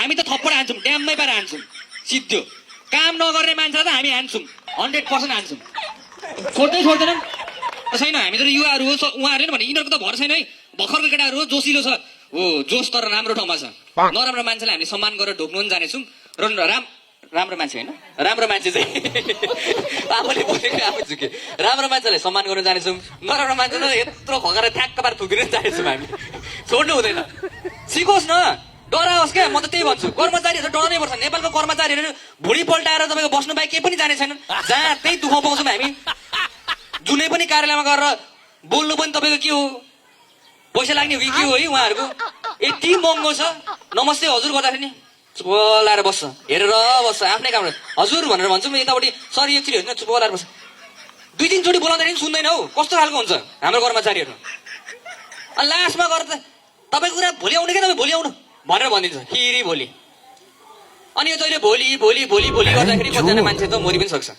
हामी त थप्पड हान्छौँ ड्याममै पाएर हान्छौँ सिद्धो काम नगर्ने मान्छेलाई त हामी हान्छौँ 100% हान्छौँ छोड्दैनौँ छैन हामी त युवाहरू हो उहाँहरू भने यिनीहरूको त भर छैन है भर्खरको केटाहरू हो जोसिलो छ हो जोस तर राम्रो ठाउँमा छ नराम्रो मान्छेलाई हामीले सम्मान गरेर ढोक्नु पनि जानेछौँ र राम्रो मान्छे होइन राम्रो मान्छे चाहिँ आफूले बोलेको आफै झुके राम्रो मान्छेलाई सम्मान गर्न जानेछौँ नराम्रो मान्छेलाई यत्रो खगेर ठ्याक्क पार थुकिन जानेछौँ हामी छोड्नु हुँदैन सिकोस् न डराओस् क्या म त त्यही भन्छु कर्मचारीहरू डराउनै पर्छ नेपालको कर्मचारीहरू भुँडी पल्टाएर तपाईँको बस्नु बाहेक केही पनि जाने छैनन् जहाँ त्यही दुःख पाउँछौँ हामी जुनै पनि कार्यालयमा गएर बोल्नु पनि तपाईँको के हो पैसा लाग्ने हो कि के हो है उहाँहरूको यति महँगो छ नमस्ते हजुर गर्दाखेरि नि चुप लाएर बस्छ हेरेर बस्छ आफ्नै काम हजुर भनेर भन्छौँ यतापट्टि सरी एकचोटि हेर्नु चुप लाएर बस्छ 2-3 चोटि बोलाउँदाखेरि पनि सुन्दैन हौ कस्तो खालको हुन्छ हाम्रो कर्मचारीहरू लास्टमा गएर त तपाईँको कुरा भोलि आउने क्या तपाईँ भोलि आउनु भनेर भनिदिन्छ फेरि भोलि अनि यो जहिले भोलि गर्दाखेरि कतिजना मान्छे त मरि पनि सक्छ